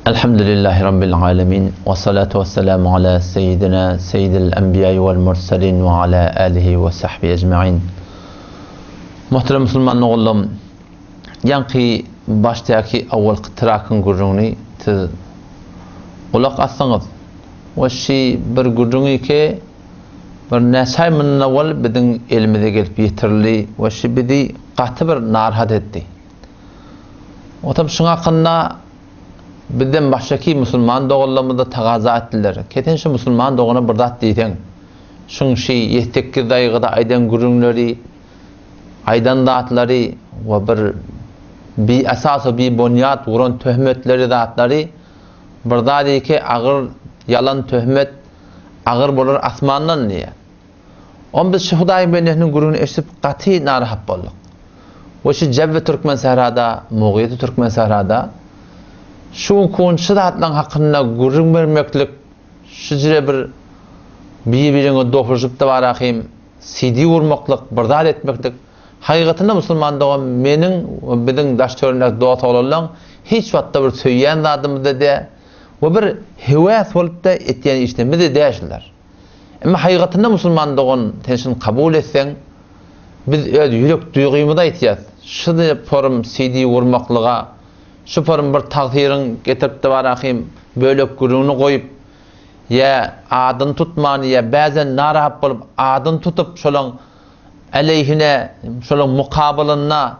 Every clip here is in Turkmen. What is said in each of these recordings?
Elhamdülillahi Rabbil alemin. Ve salatu ve selamu ala seyyidina seyyidil enbiya vel mursalin ve ala alihi ve sahbihi ecma'in. Muhterem musulman oğullarım, yankı baştaki awwalky trakyň gürrüňini siz gulak asdyňyz. We şi bir gürrüňi ki bir näçe aý mundan owal biziň elimize gelip ýetirildi we şi bizi gaty bir narahat etdi. Otam şuň hakynda bizden başgaki musulman doganlarymyz-da tagaza etdiler. Ke sen şu musulman dogana bir zat diýseň, şuň şi ýetsekiz daýgyda aýdan gürrüňleri, aýdan zatlary we bir biesas we bibonýat guran töhmetleri zatlary bir zat eke agyr ýalan töhmet agyr bolar asmandan diýýär. Onda biz şu Hudaýyň bendesiniň gürrüňini eşidip gaty narahat bolduk. We şu Jebbe Türkmensährada, Mugyzy Türkmensährada şu günki gün şu zatlaryň hakynda gürrüň bermeklik şu jire bir bir-biriňe dopuşyp-da barahym CD urmaklyk, bir zat etmeklik hakykatynda musulman dogan meniň we biziň daş-töweregimdäki dost-oglanlaň hiç wagtda bir söýýän zadymyz-da däl we bir höwes bolup-da etýän işlerimiz-de däl şular. Emma hakykatynda musulman dogan sen şuny kabul etseň biz öz ýürek duýgymyzy aýtýas. Şu forum CD gurmaklyga şu forum bir tagsyryň getiripdi barahym bölek gürrüňini goýup ýa adyny tutman ýa bäzen narahat bolup adyny tutup şolaň aleýhine şolaň mukabylynda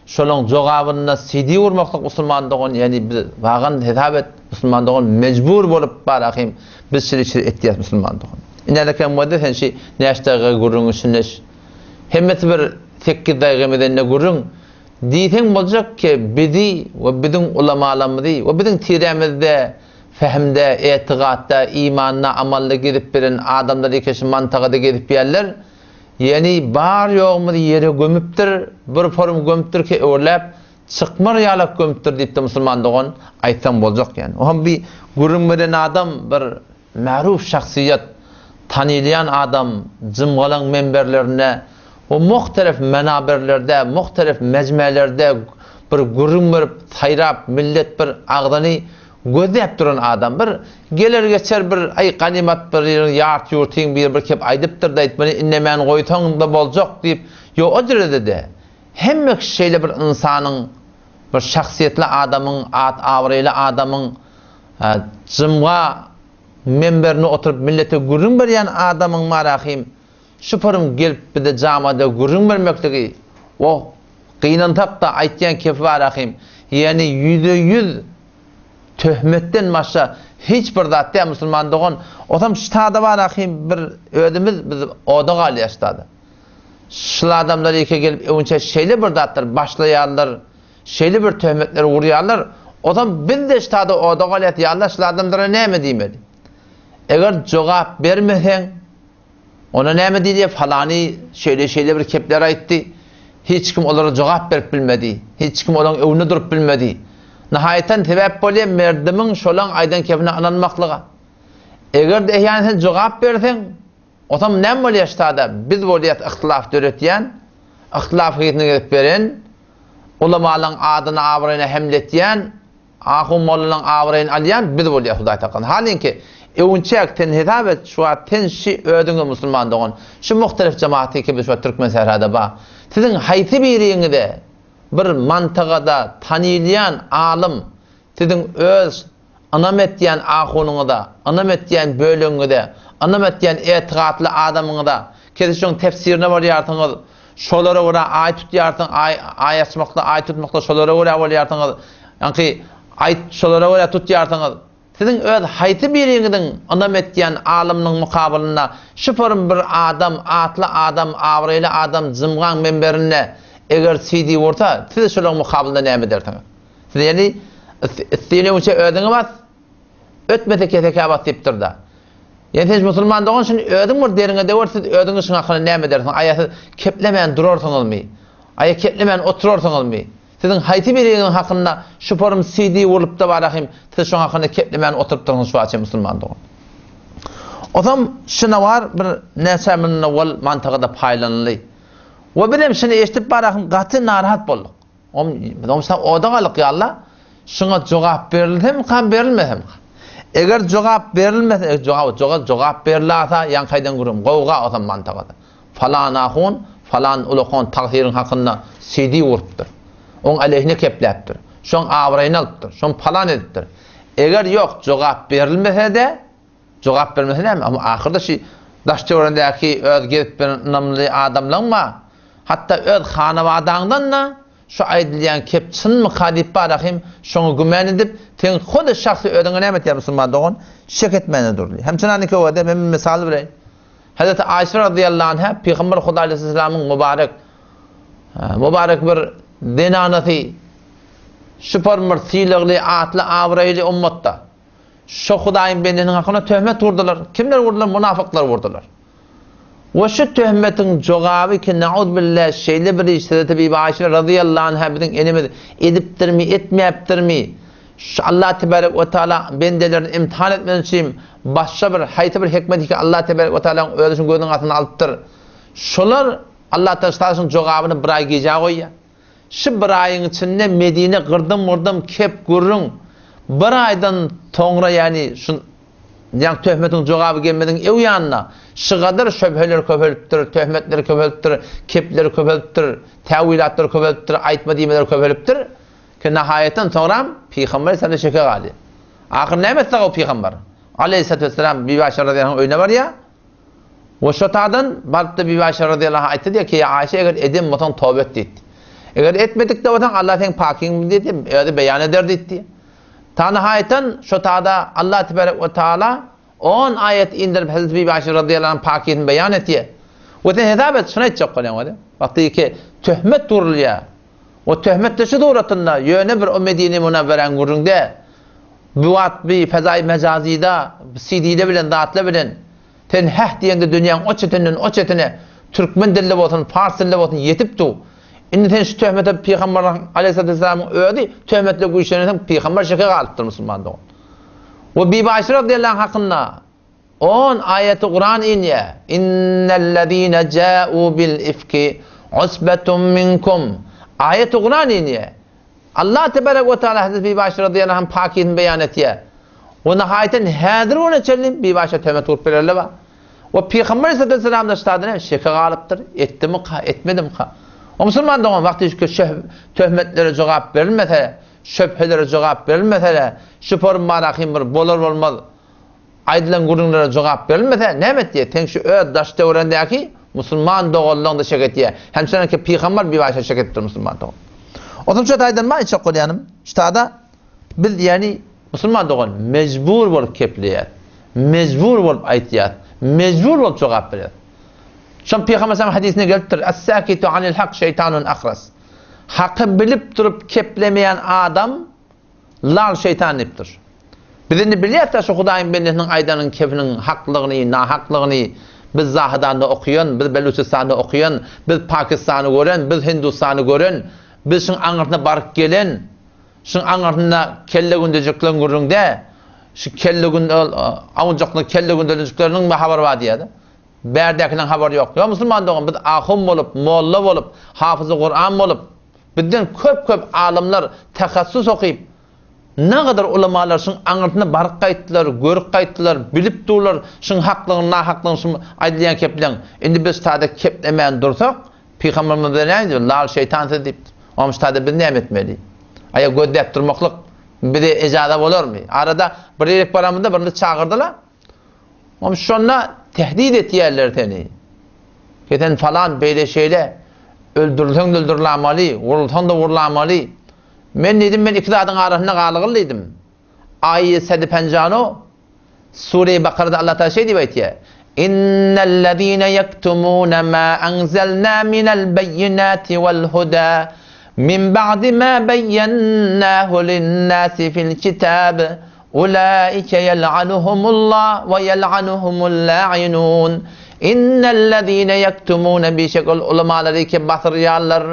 Şolaň jogabynda CD urmaklyk musulman dogan ýani biz wagan hesap et musulman dogan mejbur bolup bar ahym biz şili şili etýäs musulman dogan. Inälekem boldy sen şi näçe dagyga gürrüň içindeş hemmesi bir sekiz dagyga edende gürrüň diýseň boljak ki bizi we biziň ulamalarymyzy we biziň tirämizde fehimde etigatda imanda amalda gezip bilen adamlar eke şu mantagada gezip ýärler Ýeni bar-ýogumyzy ýere gömüpdir, bir forum gömüpdir ki öwürläp, çykmar ýalak gömüpdir diýipdir musulman dogan, aýtsaň boljak ýani. Oňam bir gürrüň beren adam bir märuf şahsyýet, tanylýan adam, jymgalaň menberlerinde we muhtelif menaberlerde, muhtelif mejmelerde bir gürrüň berip, saýrap, millet bir agzyny Gözläp duran adam bir geler-geçer bir aý ganymat bir ýeriň ýart-ýurtyň biri bir kep aýdypdyr-da muny indemän goýsaň-da boljak diýip, ýok o derejede hemme kişi şeýle bir ynsanyň bir şahsyýetli adamyň at-abraýly adamyň jymga menberinde oturyp millete gürrüň berýän adamyň marahym şu pyrym gelip bize jamada gürrüň bermekligi oh Gynansak-da, aýtýan kepi bar ahym. Ýagny ýüze-ýüz töhmetden başga hiç bir zat däl musulman dogan. Osam ştada bar ahym bir özümiz biz oda galýas ştada. Şul adamlar ýeke gelip öňçe şeýle bir zatlar başlaýarlar, şeýle bir töhmetler urýarlar. Osam biz-de ştada oda galýas ýa-da şul adamlara näme diýmeli? Eger jogap bermeseň Onda näme diýilýär? Falany şeýle-şeýle bir kepler aýtdy. Hiç kim olara jogap berip bilmedi. Hiç kim olaryň öňünde durup bilmedi. Nahaýatan sebäp bolýar merdimiň şolaň aýdan kepine ynanmaklyga. Eger-de eýýäm sen jogap berseň, otam näme bolýar ştada? Biz bolýas yhtylaf döretýän, yhtylaf hysyny gezip beren, ulamalaryň adyna abraýyna hemle etýän, Ahun mollanyň abraýyny alýan biz bolýas Hudaý saklasyn. Halinki öwünçäk sen hesap et şu wagt sen şi özüňiz musulman dogan şu muhtelif jemaat ki biz şu wagt türkmen sährada ba siziň haýsy biriňize bir mantagada tanylýan alym siziň öz ynam etýän ahunyňyza ynam etýän bölegiňize ynam etýän etigatly adamyňyza kesi şoň tefsirine barýarsyňyz Şolara görä aý tutýarsyň, aý, aý açmakda, aý tutmakda şolara görä bolýarsyňyz. Ýaňky aý şolara görä tutýarsyňyz. Siziň öz haýsy biriňiziň ynam etýän alymynyň mukabylynda şu forum bir adam, atly adam, abraýly adam jymgaň menberinde eger CD ursa, siz şolaryň mukabylynda näme edersiňiz? Siz ýani isleýin öňçe özüňi bas, Ötmese kesekä bas diýipdir-de. Ýa sen musulman dogan şuny özüň bir deriňe döwer siz özüňiz şuň hakynda näme edersiňiz? Aýa siz keplemän durarsyňyzmy? Aýa keplemän oturarsyňyzmy? Siziň haýsy biriňiziň hakynda şu forum CD urlupda barahym siz şoň hakynda keplemän oturypdyrsyňyz şu wagtça musulman dogan. Osam şuna bar bir näçe mundan owal mantagada paýlanyldy. We bizem şuny eşidip barahym gaty narahat bolduk. Om biz oňsa oda galyk ýalla. Şuňa jogap berilsemka, berilmesemka? Eger jogap berilmese, jogap, jogap, jogap berilasa, ýaňky aýdan gürrüň, gowga osam mantagada. Falan ahun, falan ulakan tagsyryň hakynda CD urupdyr. Oň aleýhine kepläpdir. Şoň abraýyny alypdyr. Şoň palan edipdir. Eger ýok, jogap berilmese-de, jogap bermese näme? Amma ahyrda şi daş-töweregindäki öz gezip bilen ynamly adamlaň bar. Hatda öz hanabadaňdan-da şu aýdylýan kep çynmyka diýip barahym şoňa gümän edip, seň hut şahsy özüňe näme etýär musulman dogan? Şek etmäne durly. Hem çynany köwede men bir mysal bereýin. Hazreti Aýşe razyýallahu anha Pygamber Huda aleýhissalamyň mübarek mübarek bir zenanasy şüper bir sylagly, atly, abraýly ummatda. Şo Hudaýyň bendesiniň hakyna töhmet urdular. Kimler urdular? Munafyklar urdular. We şu töhmetiň jogaby ki nauzbillah şeýle bir iş Hezreti Bibi Aýşe razyýallahu anha biziň enemiz edipdirmi, etmäpdirmi? Şu Allah tebarek we taala bendelerini imtihan etmek üçin başga bir haýsy bir hikmet ki Allah tebarek we taalaň özi şuň gözüniň astyna alypdyr. Şolar Allah taala şuň jogabyny bir aý gijä goýýar. Şu bir aýyň içinde Medine gyrdym-gyrdym kep gürrüň. Bir aýdan soňra ýagny şu ýaňky töhmetiň jogaby gelmeziň öň ýanynda şygadyr şöbheler köpelipdir, töhmetler köpelipdir, kepler köpelipdir, täwilatlar köpelipdir, aýtma-diýmeler köpelipdir. Ki nahaýatdan soňram Pygamber aleyhissalam şeke galýar. Ahyr näme etse o Pygamber? Aleyhissalatu vesselam Bibi Aýşe razyýallahu anha öýüne barýar. We şo tadan barypda Bibi Aýşe razyýallahu anha aýtdy diýýär ki, ýa Aýşe eger eden bolsaň toba et diýdi. Eger etmedik-de bolsaň Allah seň pakyň diýdi, özi beýan eder diýdi. Ta nahaýatdan şo tada Allah tebarek we taala on aýat indirip Hezreti Bibi Aýşe razyýallahu anha pakysyny beýan etýär. We sen hesap et, şuny aýtjak bolýan weli. Wagty ki töhmet urulýar. O töhmet-de şu suratynda, ýöne bir o Medine Munawweräň gürrüňde, bu wagt bi fezaýy mejazyda, CD-de bilen, zatlar bilen, sen häh diýeňde dünýäň o çetinden o çetine, türkmen dilinde bolsun, pars dilinde bolsun ýetip dur. Indi sen şu töhmete Pygamber aleýhissalatu wessalamyň özi töhmetle güýçlenensoň Pygamber şeke galypdyr musulman dogan. We Bibi Aýşe razyýallahu anh hakynda On aýaty Kuran inýär. Innellezine ja'u bil ifki usbetun minkum. Aýaty Kuran inýär. Allah tebarek we taala Hazreti Bibi Aýşe razyýallahu anh pakysyny beýan etýär. We nahaýatyn häzir güne çenli Bibi Aýşe töhmet urup bererler bar. We Pygamber aleyhissalatu da ştadyna şeke galypdyr. Etdimika, etmedimika? O musulman dogan wagty şu töhmetlere jogap berilmese, şöbhelere jogap berilmese, şu form barahym bir bolar bolmaz Aýdylan gürrüňlere jogap berilmese, näme etýär? Seň şu öz daş-töweregiňdäki musulman doganlaryňda şek etýär. Hem şondan ki pygamber bibaşa şek edipdir musulman dogan. Onsoň şu taýdan bar aýtjak bolýanym, şu tada biz ýagny musulman dogan mejbur bolup kepleýäs. Mejbur bolup aýtýas. Mejbur bolup jogap berýäs. Şol pygamber sallam hadysynda gelipdir, As-sakitu anil hak şeýtanun ahras. Haky bilip durup keplemeýän adam Lal şeýtan diýipdir. Biz indi bilýäs-dä şu Hudaýyň bendesiniň aýdanyň kepiniň haklygyny, nahaklygyny. Biz Zahydanda okaýan, biz Belujystanda okaýan, biz Pakistany gören, biz Hindustany gören, biz şuň aňyrsyna baryp gelen, şuň aňyrsynda kelle gündejikleň gürrüňde, şu kelle gün ol awunjakly kelle gündelikleriniň bir habary bar diýýär-de. Bärdäkiniň habary ýok. Ýa musulman dogan biz ahun bolup, molla bolup, hafyzy Kuran bolup, Bizden köp-köp alymlar tehassus okyp, nagadar ulamalar şuň aňyrsyna baryp gaýtdylar, görüp gaýtdylar, bilip durlar şuň haklygyny, nahaklygyny şu aýdylýan kepleň. Indi biz sada keplemän dursak, Pygamberimiz bize näme diýipdir? Lal şeýtan siz diýipdir. Oňa sada biz näme etmeli? Aýa gözläp durmaklyk bize ejaza bolarmy? Arada bir ýerik baramyzda birini çagyrdylar. Oňa şonda tehdit etýärler seni. Ki sen falan beýle şeýle öldürilseň-de öldürilamaly, wurulsaň-da wurulamaly. Men diýdim, men iki zadyň arasynda galygyl diýdim. Aýy sedi penjano Sure-i Bakarada Allah Taala şeý diýip aýtýar. Innellezine yektumune ma anzalna minel beýinati wal huda min ba'di ma beýennahu linnasi fil kitab Ulaike ýel'anuhumullah we ýel'anuhumul la'inun. Innellezine ýektumune bişek ol ulamalary ki basyrýarlar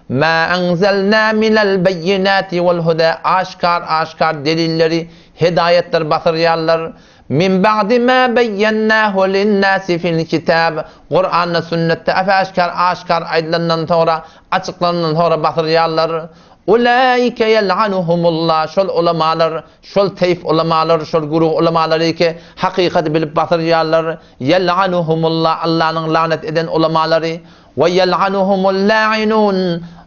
ma enzelna minel beýinati wal huda aşkar aşkar delilleri hedaýatlary basyrýarlar min ba'di ma beýennahu linnasi fil kitab Kuranda sünnetde aşkar aşkar aýdylandan soňra açyklanandan soňra basyrýarlar. Ulaike ýel'anuhumullah, şol ulamalar, şol teýf ulamalar, şol güruh ulamalary ki, hakykaty bilip basyrýarlar, ýel'anuhumullah, Allanyň lanet eden ulamalary, we ýel'anuhumul la'inun,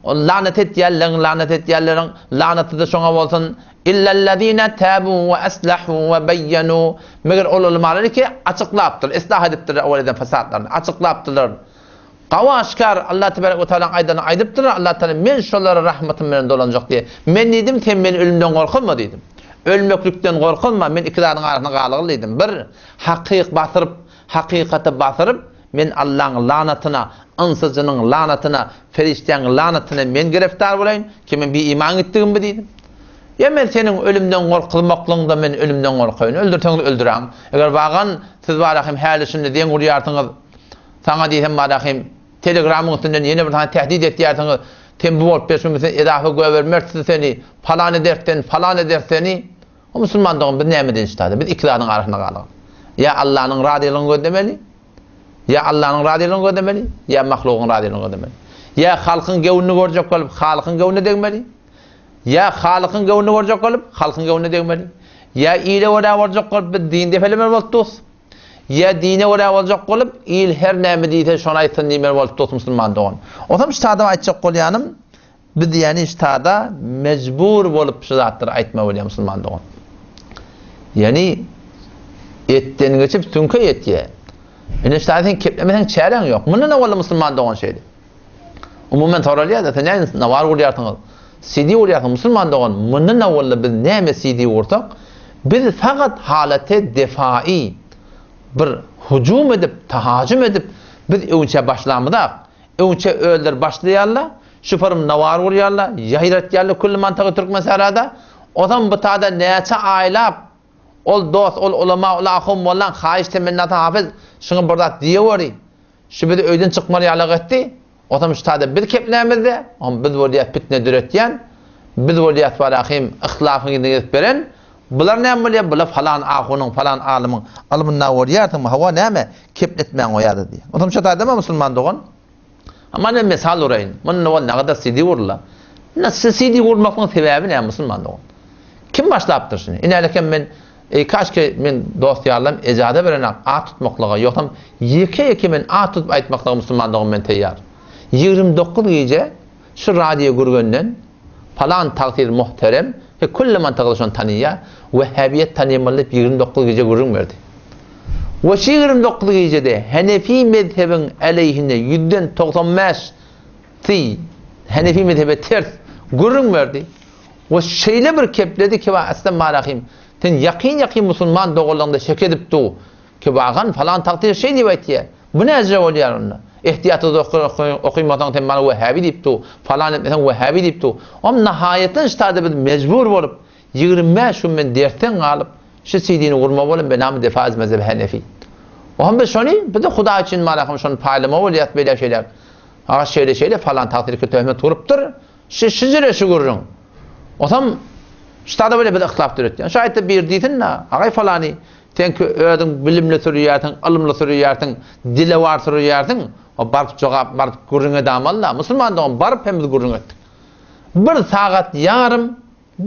lanet etýänleriň, lanet etýänleriň lanaty-da şoňa bolsun, illellezine tabu we aslahu we beýýenu, meger ol ulamalary ki, açyklapdyr, islah edipdirler owal eden fesatlaryny, açyklapdyrlar. Gawy aşgär Allah tebarek we taalaň aýdanyny aýdypdyr, Allah taala men şolara rahmatym bilen dolanjak diýýär. Men diýdim, sen meni ölümden gorkuzma diýdim. Ölmeklikden gorkuzma, men iki zadyň arasynda galgyl diýdim. Bir, hakyk basyryp, hakykaty basyryp, men Allaň lanatyna, ynsyjynyň lanatyna, perişdäň lanatyna men gireftar bolaýyn, ki men biiman gitdigimmi diýdim. Ýa men seniň ölümden gorkuzmaklygyňda men ölümden gorkaýyn, öldürseňiz öldüräň. Eger wagan siz bara hem häli-şindi deň urýarsyňyz, Saňa diýsem Barahym, telegramyň üstünden ýene bir sany tähdit etýärsiňiz, sen bu bolup berşmemesen edafa göbermersiz seni, palan ederis seni, palan ederis seni. O musulman dogan biz näme edeli ştada? Biz iki zadyň arasynda galyk. Ýa Allanyň razylygyny gözlemeli, ýa Allanyň razylygyny gözlemeli, ýa mahlugyň razylygyny gözlemeli. Ýa halkyň göwnüni görjek bolup halykyň göwnüne degmeli, ýa halykyň göwnüni görjek bolup halkyň göwnüne degmeli. Ýa ile görä boljak bolup biz din depelemeli bolup durus. Ýa dine görä boljak bolup, il her näme diýse şony aýtsyn diýmeli bolup dos musulman dogan. Onsoň ştada aýtjak bolýanym, biz ýani ştada mejbur bolup şu zatlary aýtma bolýar musulman dogan. Ýani etden geçip süňke ýetýär. Ine ştada sen keplemeseň çäräň ýok. Mundan owal musulman dogan şeýle. Umuman soralýar-da, sen näme nawar gurýarsyňyz? CD gurýarsyň, musulman dogan, mundan owal biz näme CD gursak, biz fakat halaty defai bir hujum edip, tahajum edip, biz öňçä başlamyzak. Öňçä özleri başlaýarlar, şu form nawar gurýarlar, ýaýratýarlar külli mantagy Türkmensährada. Ozam bu tada näçe aýlap ol dost, ol ulama, ol ahun mollaň haýyş temennasy hafyz şuňa bir zat diýeweri. Şu bizi öýden çykmaly ýalak etdi. Otam şu taýda biz keplämizde, oňa biz bolýas pitne döretýän, biz bolýas barahym yhtilafyň yzyna gezip beren. Bular näme bolýar? Bular falan ahunyň, falan alymyň ylmynda bolýarsyňmy? Hawa näme? Kepletmäň goýardy diýýär. Otam şu taýda musulman dogan. Amma men mysal uraýyn. Munda ol nagadar CD gurla. Nasıl CD gurmaklygyň sebäbi näme musulman dogan? Kim başlapdyr şuny? Inälekem men Eý kaşki men dost ýarlam ejaza berenak at tutmaklyga ýogsam ýeke ýeke men at tutup aýtmaklyga musulmandygym men teýýar. 29 gije şu radio Gürgenden palan tagsyr muhterem he külli mantykly şony tanyýa wehhabiýet tanymaly diýip 29 gije gürrüň berdi. We şu 29 gijede Henefi mezhebiň aleýhine ýüzden 95 si Henefi mezhebe ters gürrüň berdi. We şeýle bir kepledi ki, Essemmarahim, sen ýakyn-ýakyn musulman doganlaryňda şek edip dur, ki bagan falan tagtyr şeý diýip aýtýar. Bu näjre bolýar onda? Ehtiýaty okymasaň sen maňa wehhabi diýip dur, falan etmeseň wehhabi diýip dur. Om nahaýatdan ştada biz mejbur bolup, 25 gün men dersden galyp, şu CD-ni gurma bolan benamy defa ez mezheb Henefi. Ohm biz şony, biz de Hudaý üçin marahym şony paýlama bolýas beýle şeýle. Aga şeýle şeýle falan tagtyr ki töhmet urupdyr. Şu şujere şu gürrüň. Osam ştada bile biz yhtilaf döretýän. Şu aýtda bir diýsin-de, agaý falany, sen ki özüň bilimli sürýärsiň, ylymly sürýärsiň, dilewar sürýärsiň, o baryp jogap, baryp gürrüň edamaly-da. Musulman dogan baryp hem biz gürrüň etdik. Bir sagat ýarym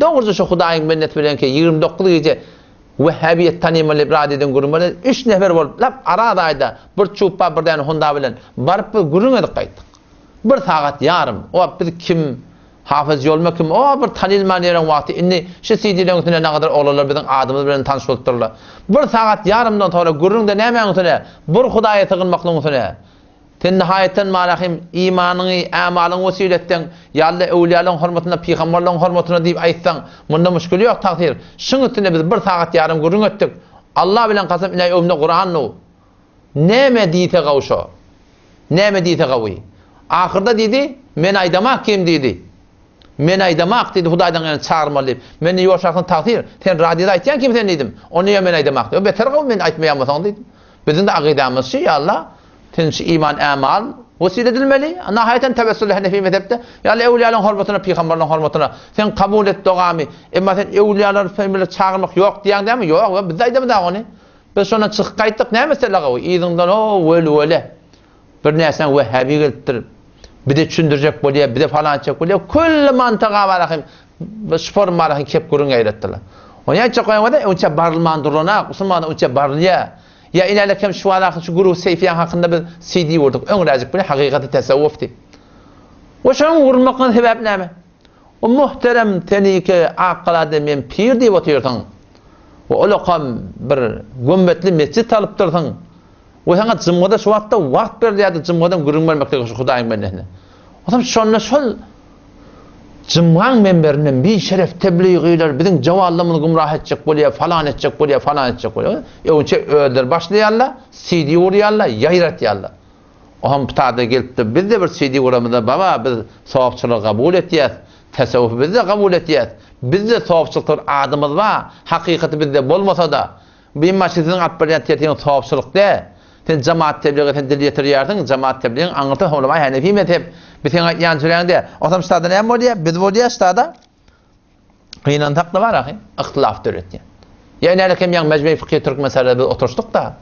dogruja şu Hudaýyň bendesi bilen ki 29 gije Wehhabiýet tanymaly radiodan gürrüň berdi. Üç nefer bolup lap Araz aýda bir çupba bir däne honda bilen baryp biz gürrüň edip gaýtdyk. Bir sagat ýarym. O wagt biz kim, Hafyz Ýolma kim, o bir tanylman ýören wagty, indi şu CD-leriň üstünde nagadar oglanlar biziň adymyz bilen tanyş bolupdyrlar. Bir sagat ýarymdan soňra gürrüň-de nämäň üstüne? Bir Hudaýa sygynmaklygyň üstüne. Sen nihaýatdan marahym imanyňy, ämalyňy wesile etseň, ýa-da öwlüýalaryň hormatyna, pygamberleriň hormatyna diýip aýtsaň, munda muşkil ýok, tagsyr. Şuň üstünde biz bir sagat ýarym gürrüň etdik. Allah bilen kasam, ine öňümde Kuran dur. Näme diýse gawy şo. Näme diýse gawy. Ahyrda diýdi, Men aýdamak kim diýdi. Men aýdamak diýdi, Hudaýdan gelen çagyrmaly diýip. Men ýuwaşarsyň tagsyr, sen radioda aýtýan kim sen diýdim. Ony ýa men aýdamak diýdi. Beter gawy men aýtmaýan bolsaň diýdim. Biziň-de akydamyz şu, ýa Allah, sen şu iman ämal wesile edilmeli. Nahaýatan tewessül Henefi mezhepde, ýa Allah öwlüýalaryň hormatyna, pygamberleriň hormatyna sen kabul et dogamy. Emma sen öwlüýalary sen bile çagyrmak ýok diýýäň dämi? Ýok, biz-de aýdamyzak ony. Biz şondan çykyp gaýtdyk, näme mesele gawy? Yzyňdan o welwele. Bir näçäň wehhabi gelipdir. Bize düşündirjek bolýar, bize falan etjek bolýar. Külli mantyga bar ahim, şu forum bar ahim kep gürrüň ýaýratdylar. Ony aýtjak goýaňda öňçe barylman durlanak, musulmana öňçe barylýar. Ýa inälik hem şu bar ahim şu guru Seýfiýaň hakynda biz CD vurduk. Öňräjik bile hakykaty tesewwuf diýip. We şonuň vurulmaklygynyň sebäbi näme? O muhterem seniki Akgalada men pir diýip otyrsyň. We olakam bir gömmetli mesjit salypdyrsyň. We saňa jymgyda şu wagtda wagt berilýärdi jymgydan gürrüň bermeklige şu Hudaýyň bendesine. Onsoň şonda şol jymgaň menberinden bişeref tebligiler biziň jawallarymyzy gümrah etjek bolýar, falan etjek bolýar, falan etjek bolýar. Öňçe özleri başlaýarlar, CD urýarlar, ýaýratýarlar. Ohm ptada gelipdir, biz-de bir CD uramyzda baba biz sowapçylygy kabul etýäs, tesewwufy biz-de kabul etýäs, biz-de sowapçylykda bir adymyz bar, hakykaty bizde bolmasa-da, Emma şu siziň alyp barýan tertibiňiz sowapçylyk däl. Sen jemaat teblige sen dil ýetirýärsiň, jemaat tebligiň aňyrsy ulama Hanefi mezhep. Biz seň aýtýan jüräň däl. Onsoň ştada näme bolýar? Biz bolýar ştada. Gynansak-da bar ahy, yhtylaf döretýär. Ýa nälik hem ýaň Mejmei Fykhy Türkmenistanda biz oturyşdyk-da.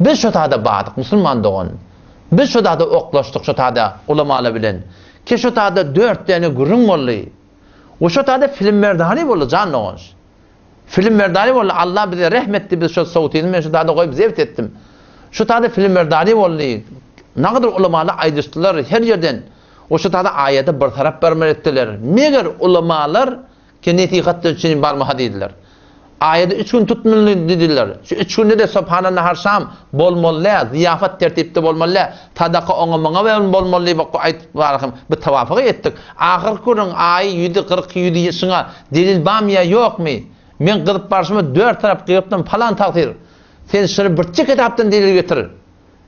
Biz şo tada bardyk, musulman dogan. Biz şo tada oklaşdyk şo tada ulamalar bilen. Ki şo tada dört däne gürrüň boldy. We şo tada film merdany boldy jan dogan. Film merdany boldy. Allah bize rehm etdi biz şo sowtyny men şo tada goýup zebt etdim. Şo tada film merdany boldy. Nagadyr ulamalar aýdyşdylar her ýerden. O şu tada aýady bir tarap bermeli etdiler. Meger ulamalar ki nesihatdan üçin barmaha diýdiler. Aýady üç gün tutmaly diýdiler. Şu üç günde-de subhana nahar şam bolmaly däl, zyýafat tertipde bolmaly däl, sadaka oňa muňa bilen bolmaly diýip aýdyp barhym bir tawafygy etdik. Ahyrky günüň aýy ýüzi 40 ýüzi şuňa delil barmy ýa ýokmy? Men gyzyp barşyma dört tarap gygypdym palan tagsyr. Sen şuny birçe kitapdan delil getir.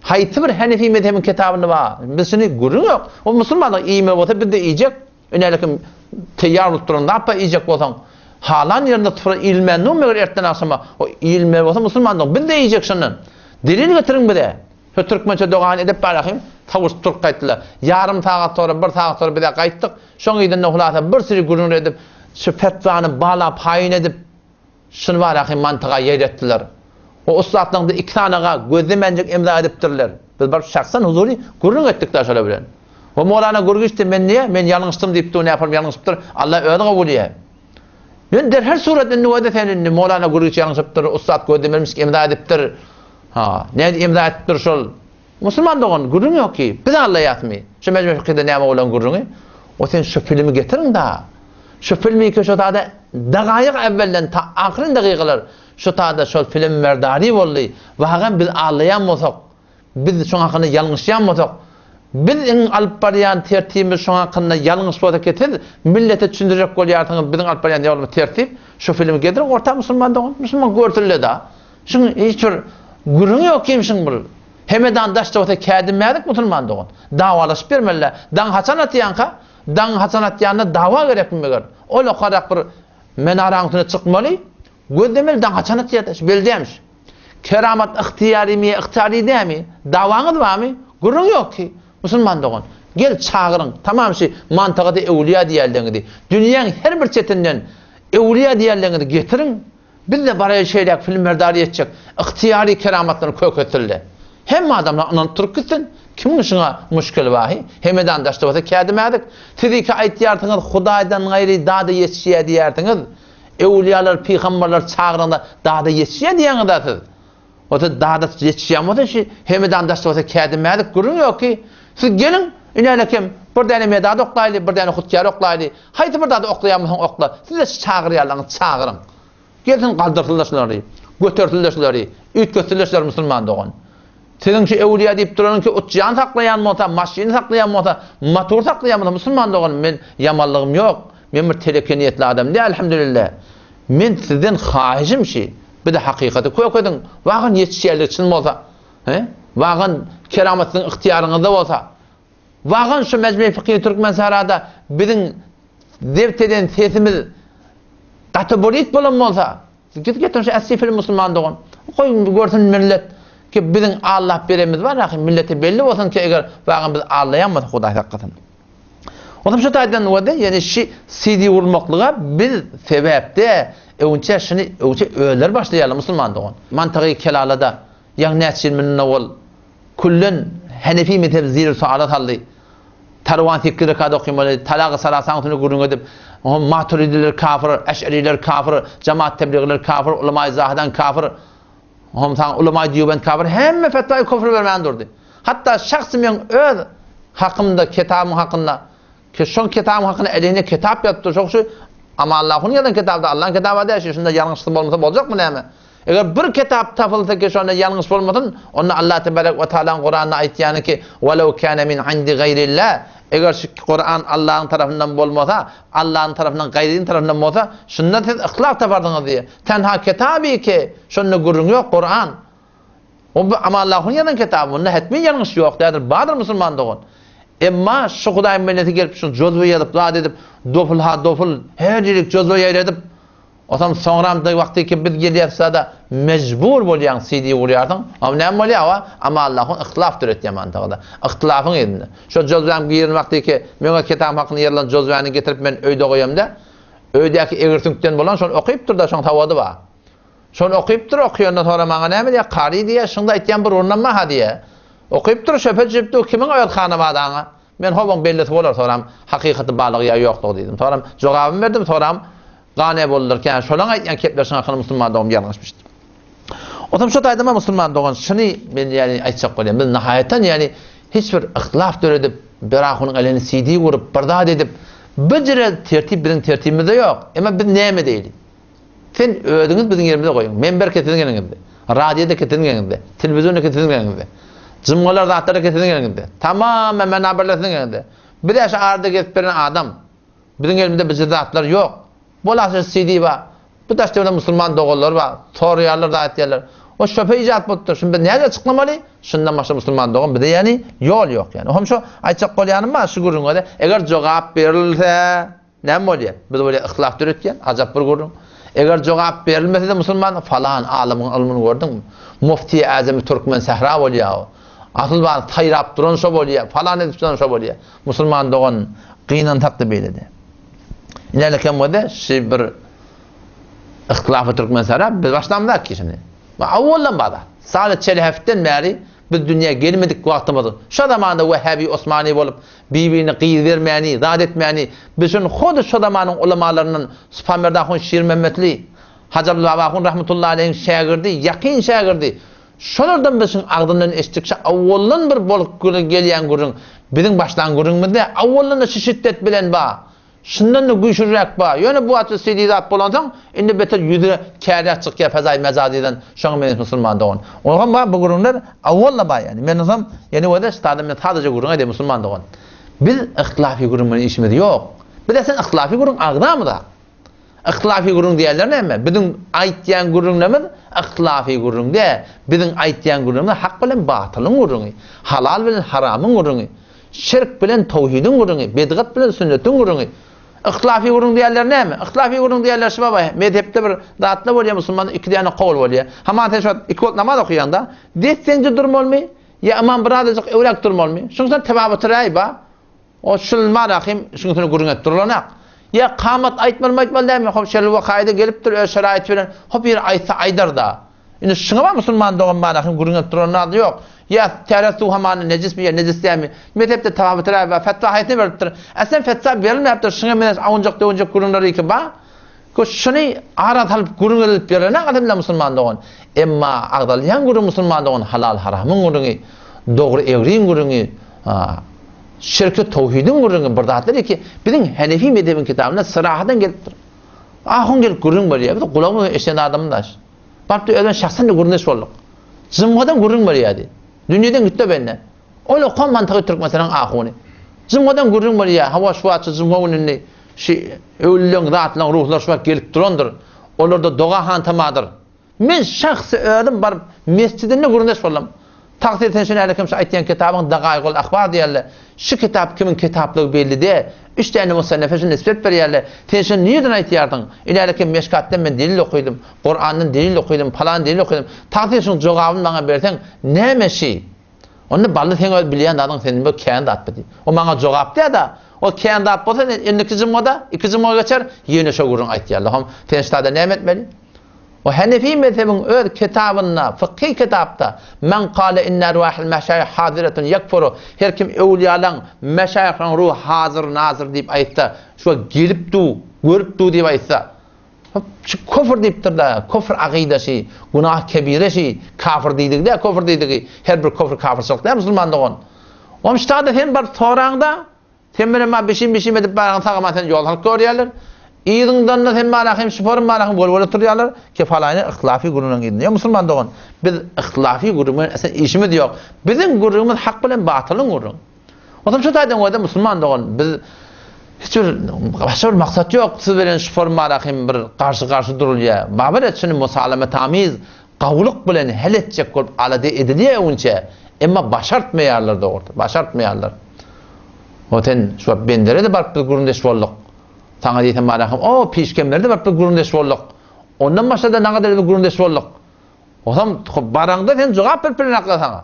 Haýsy bir Hanefi mezhebiň kitabynda bar? Biz şuny gürrüň ýok. O musulmanlyk iýme bolsa biz-de iýjek. Ünälikim teýýar bolup duran zat bar iýjek bolsaň. Halan ýerinde sufra iýilmän dur meger ertden agşama. O iýilmeli bolsa musulmanlyk biz-de iýjek şondan. Delil getiriň bize. Şu türkmençe dogany edip barahym sawuşyp durup gaýtdylar. Ýarym sagat sonra, bir sagat sonra bize gaýtdyk. Şoň yzynda hulasa bir süri gürrüň edip, şu fetwany bala paýyn edip, Şuny baraky mantyga ýaýratdylar. O ussatlaryňda iki sanaga gözlemenjik imza edipdirler. Biz baryp şahsan huzury gürrüň etdik-dä şolar bilen. We Mowlana Gürgiçdi men niýe, men ýalňyşdym diýipdi, o näform ýalňyşypdyr, Allah özi kabul edýär. Ýöne der her surat indi wada sen indi Mowlana Gürgiç ýalňyşypdyr, ussat gözlemenmişik imza edipdir. Ha, nädip imza edipdir şol? Musulman dogan, gürrüň ýok ki, biz allaýasmy? Şu mejme fikyhda näme bolan gürrüňi? O sen şu filmi getiriň da. Şu filmi ki şu tada dagaýyk äwwelden ta ahyryn dagygalar şu tada şol film merdari boldy. Wagam biz allaýan bolsak, biz şoň hakynda ýalňyşýan bolsak, biz iň alyp barýan tertibimiz şoň hakynda ýalňyş bolsa ki siz millete düşündirjek bolýarsyňyz biziň alyp barýan ýolumyz tertip. Şu filmi getiriň orta musulman dogan, musulman görsünle da. Şuň hiç bir gürrüňi ýok kim şuň bir. Hemedan daşda bolsa kädinmädik musulman dogan. Dawalaşyp bermeliler. Daň haçan atýanka? Daň haçan atýanda dawa gerekmi meger? Ol okarak bir menaraň üstüne çykmaly, gözlemeli daň haçan atýar şu belli dälmiş. Keramat ygtyýarymy ýa ygtyýary dälmi? Dawaňyz barmy? Gürrüň ýok ki. Musulman dogan, gel çagyryň, tamam şi mantagada öwlüýä diýerleňizi. Dünýäň her bir çetinden öwlüýä diýerleňizi getiriň. Biz-de baraýa şeýläk filmerdar ýetjek ygtyýary keramatlaryny köketsildi. Hemme adamlar ynanyp durup gitsin. Kimiň şuňa muşkili bar-hy? Hemedan daşda bolsa kädimädik. Siz iki aýtýarsyňyz, Hudaýdan gaýry dada ýetişýär diýýärsiňiz. Öwlüýalar, pygamberler çagyranda dada ýetişýär diýýäňiz-ä siz. Bolsa dada ýetişýän bolsa şi Hemedan daşda bolsa kädimädik gürrüň ýok ki. Siz geliň, inälekem bir däne medad oklaýly, bir däne hutýar oklaýly. Haýsy bir zady oklaýan bolsaň okla. Siz-de şu çagyrýanlaryňyzy çagyryň. Gelsin galdyrsynlar şulary, götersinler şulary, üýtgetsinler şulary musulman dogan. Siziň şu öwlüýä diýip duranyň ki uçýan saklaýan bolsa, maşyny saklaýan bolsa, motor saklaýan bolsa musulman dogan men ýamanlygym ýok. Men bir teleke niýetli adam däl elhamdülillah. Men sizden haýyşym şi, bize hakykaty kökediň. Wagan ýetişýänligi çyn bolsa, he? Wagan keramat siziň ygtyýaryňyzda bolsa, Wagan şu Mejmei Fykhy Türkmensährada biziň zebt eden sesimiz gaty burit bolan bolsa, git getir şu äsli film musulman dogan. Goý görsün millet ki biziň allap berenimiz bar ahy millete belli bolsun ki eger wagan biz allaýan bolsa Hudaý saklasyn. Onam şu taýdan wada ýani şi CD urmaklyga biz sebäpde öňçe şuny öňçe özleri başlaýarlar musulman dogan. Mantygy kelalada ýaň näçe ýyl mundan owal Küllen Hanefi mezhebi zir suala saldy. Tarwan sekiz rekat okymaly, talagy salasaň üstünde gürrüň edip, maturidiler kafir, eş'eriler kafir, jamaat tebligiler kafir, ulamaý zahydan kafir, homsaň ulamaý diýubend kafir, hemme fetwaýy küfr bermän durdy. Hatda şahsy meň öz hakymda, kitabym hakynda, ki şoň kitabym hakynda elinde kitap ýazypdyr, şoň şu Amanlahuň ýazan kitaby-da Allaň kitaby däl, şunda ýalňyşsy bolmasa boljakmy näme? Eger bir kitap tapylsa ki şonda ýalňyş bolmasyn, onda Allah tebarek we taalaň Kuranda aýtýany ki, Welew kâne min indi gaýrillah, eger şu Kuran Allahyň tarapyndan bolmasa, Allahyň tarapyndan gaýrynyň tarapyndan bolsa, şunda siz yhlas taparsyňyz diýýär. Tenha kitaby ki, şonda gürrüň ýok Kuran. O bu Amanlahyň ýazan kitaby, munda hetmi ýalňyş ýok däldir, bardyr musulman dogan. Emma şu Hudaýyň bendesi gelip şu jozwe ýazyp zat edip, doful ha doful, her ýerik jozwe ýaýradyp, Otam soňram da wagty ki biz gelýäs-da mejbur bolýaň CD gurýarsyň. Am näme bolýar wa? Amallahyň yhtilaf döretýär mantygada. Yhtilafyň elinde. Şo jozwäm giren wagty ki meň öz kitabym hakynda ýazylan jozwäni getirip men öýde goýamda, öýdäki egri süňkden bolan şony okypdyr-da şoň sowady bar. Şony okypdyr, okaýandan soňra maňa näme diýýär? Kary diýýär, şuňda aýtýan bir orunam bar-ha diýýär. Okypdyr, şöpe düşüpdir, kimiň öz hanabadaňa? Men howaň bellisi bolar soram hakykaty barlygy ýa ýoklugy diýdim. Soram jogabymy berdim, soram gane boldular ki, şolaň aýtýan keplerşiň hakyny musulman dogan ýalňyşmyş diýip. Otam şo taýdama musulman dogan şuny men ýani aýtjak bolýan. Biz nahaýatdan ýani hiç bir yhtilaf döredip, bir ahunyň elini CD gurup, bir zat edip, bir jire tertip biziň tertibimizde ýok. Emma biz näme edeýli? Sen özüňiz biziň ýerimize goýuň. Menber ke siziň eliňizde. Radio-da ke siziň eliňizde. Telewizion-da ke siziň eliňizde. Jymgalar zatlar-da ke siziň eliňizde. Tamamen menaberler siziň eliňizde. Biz-ä şu arada gezip beren adam. Biziň elimizde bijir zatlar ýok. Bolasa CD bar. Bu daş-töwerek musulman doganlar bar. Soraýarlar zat etýärler. O şöpe ijat bolupdyr. Şuny biz nädip çyklamaly? Şundan başga musulman dogan bize ýani ýol ýok ýani. Ohm şo aýtjak bolýanym bar şu gürrüňe-de. Eger jogap berilse, Näme bolýar? Biz bolýar yhtilaf döretýän, ajap bir gürrüň. Eger jogap berilmese-de musulman falan alymyň ylmyny gördüňmi? Mufti Azamy Türkmen sähra bolýar o. Asyl bar saýrap duran şo bolýar, falan edip duran şo bolýar. Musulman dogan gynansak-da beýlede. Ine kem bolsa şi bir yhtilafy Türkmen sähra biz başlamzak ki şuny. Awwaldan bada. Saly çelhefden bäri biz dünýä gelmedik wagtymyz şo zamanda Wehhabi Osmani bolup Bir-birine gyz bermäni, zat etmäni, biz şony hut şo zamanyň ulamalaryndan Supamerdi ahun Şirmämmetli, Hajy Abdyl ahun rahmetullahi aleýhiň şägirdi, ýakyn şägirdi. Şolardan biz şuň agzyndan eşitdik, şu awwaldan bir bolup gelýän gürrüň, biziň başlan gürrüňimiz däl, awwaldan-da şu şiddet bilen bar. Şundan-da güýçlüräk bar. Ýöne bu wagtda CD zat bolansoň, indi beter ýüze käräk çykýar fezaý mejazydan, şoňa meňzeş musulman dogan. Oňam bar bu gürrüňler awwal-da bar ýani. Men bolsam, ýene wada ştada men sadaja gürrüň edýän musulman dogan. Biz yhtilafy gürrüň bilen işimiz ýok. Biz esen yhtilafy gürrüň agzamyzak. Yhtilafy gürrüň diýenler näme? Biziň aýtýan gürrüňlerimiz yhtilafy gürrüň däl. Biziň aýtýan gürrüňimiz hak bilen batylyň gürrüňi, halal bilen haramyň gürrüňi. Şirk bilen towhidiň gürrüňi, bidgat bilen sünnetiň gürrüňi. Yhtilafy gürrüň diýýärler näme? Yhtilafy gürrüň diýýärler şu baba, mezhepde bir zatlar bolýar, musulmanda iki däne kowul bolýar. Haman sen şu wagt iki wagt namaz okaýaňda, desseňje durmalymy ýa ymam birazajyk öwräk durmalymy? Şuň üçin tebabuty raý ba. O şulma rahim şuň üstüne gürrüň edip durulanak. Ýa kamat aýtmalymy aýtmaly dälmi? Hop şerli wakaýda gelipdir öz şeraýaty bilen. Hop ýeri aýtsa aýdar-da. Indi şuňa bar musulman dogan manasyn gürrüň edip duran zady ýok. Ýa täret suw hamany nejismi ýa nejis dälmi? Mezhepde tafawut raý bar. Fetwa haýsyna berlipdir? Aslem fetwa berilmäpdir. Şuňa meňzeş awunjak-döwünjek gürrüňler iki bar. Ku şuny ara salyp gürrüň edilip ýörene alhamdulillah musulman dogan. Emma agzalýan gürrüň musulman dogan halal haramyň gürrüňi, dogry egriň gürrüňi, şirki towhidiň gürrüňi bir zatlar iki biziň Henefi mezhebiň kitabynda syrahadan gelipdir. Ahun gelip gürrüň berýär. Biz gulagymyz bilen eşiden adamyz. Baryp özüne şahsan-da gürrüňdeş bolduk. Jymgadan gürrüň berýärdi. Dünýeden gitdi bende. Ol okan mantygy Türkmenistanyň ahuny. Jymgadan gürrüň berýär. Hawa şu wagt şu jymga gününi şu öwlüleň zatlaň ruhlary şu wagt gelip durandyr. Olarda doga hantamadyr. Men şahsy özüm baryp mesjidinde gürrüňdeş boldum. Tagsyr sen şeýle kim şu aýtýan kitabyň Dagaýgul ahbar diýerler. Şu kitap kimiň kitaplygy belli däl. Üç däne musannefe şu nisbet berýärler. Sen şuny nireden aýtýarsyň? Iläli kim Meşkatdan men delil okydym, Kurandan delil okydym, palan delil okydym. Tagsyr şuň jogabyny maňa berseň, näme şi? Onda bally seň öz bilýän zadyň senden bir kän zat bu diý. O maňa jogap diýýär-de, o kän zat bolsa sen indiki jumada, iki juma geçer, ýene şo gürrüň aýtýarlar. Hom, sen şu taýda näme etmeli? O Henefi mezhebiň öz kitabynda, fykhy kitapda, Men kale inne erwahil meşaýih haziretun ýekfuru, her kim öwlüýalaň, meşaýyhlaryň ruhy hazyr-nazyr diýip aýtsa, şu gelip du, görüp du diýip aýtsa, şu küfür diýipdir-de, küfür agydaşy, günah kebireşi, kafir diýdigi däl, küfür diýdigi, her bir küfür kafirçilik däl musulman dogan. Onuň ştada sen baryp soraňda, Sen bilen maňa bişim-bişim edip baraňy sag-aman seni ýol salyp görýärler. Yzyňdan-da sen maňa hem şuparym maňa hem gol-gol oturýarlar. Kefalaýny yhtilafy gürrüňiň yzynda. Ýok, musulman dogan, biz yhtilafy gürrüň bilen esen işimiz ýok. Biziň gürrüňimiz hak bilen batylyň gürrüň. Onsoň şu taýdan görde musulman dogan, biz hiç bir başga bir maksat ýok. Siz bilen şuparym maňa hem bir garşy-garşy durulýar. Babar et şuny musalametamiz gawulyk bilen hel etjek bolup alada edilýär öňünçä, emma başartmaýarlar dogrusy, başartmaýarlar. O sen şu wagt bendere-de baryp biz gürrüňdeş bolduk. Saňa diýsem barahym, o pişkemlere-de baryp biz gürrüňdeş bolduk. Ondan başga-da nagadar biz gürrüňdeş bolduk. Osam baraňda sen jogap berip bilenaklar saňa.